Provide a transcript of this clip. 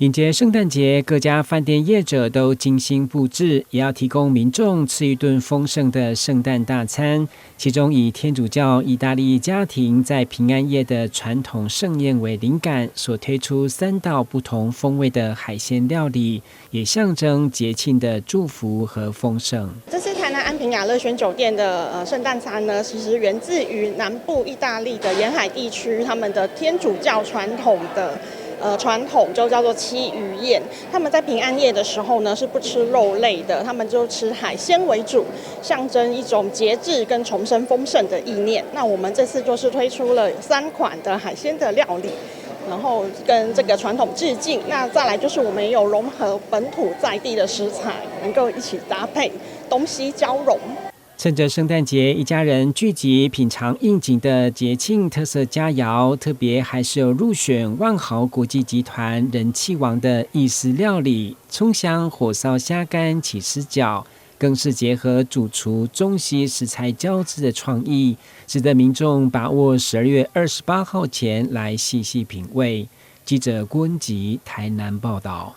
迎接聖誕節，各家飯店業者都精心佈置，也要提供民眾吃一頓豐盛的聖誕大餐。其中以天主教意大利家庭在平安夜的傳統盛宴為靈感，所推出三道不同風味的海鮮料理，也象徵節慶的祝福和豐盛。這次台南安平雅樂軒酒店的聖誕餐呢，其實源自於南部意大利的沿海地區，他們的天主教傳統的傳統就叫做七魚宴。他們在平安夜的時候呢，是不吃肉類的，他們就吃海鮮為主，象徵一種節制跟重生豐盛的意念。那我們這次就是推出了三款的海鮮的料理，然後跟這個傳統致敬。那再來就是我們也有融合本土在地的食材，能夠一起搭配，東西交融。趁着聖誕節，一家人聚集品嘗應景的節慶特色佳餚，特別還是有入選萬豪國際集團人氣王的意式料理——蔥香火燒蝦乾起司餃，更是結合主廚中西食材交織的創意，值得民眾把握12月28號前來細細品味。記者郭文吉台南報道。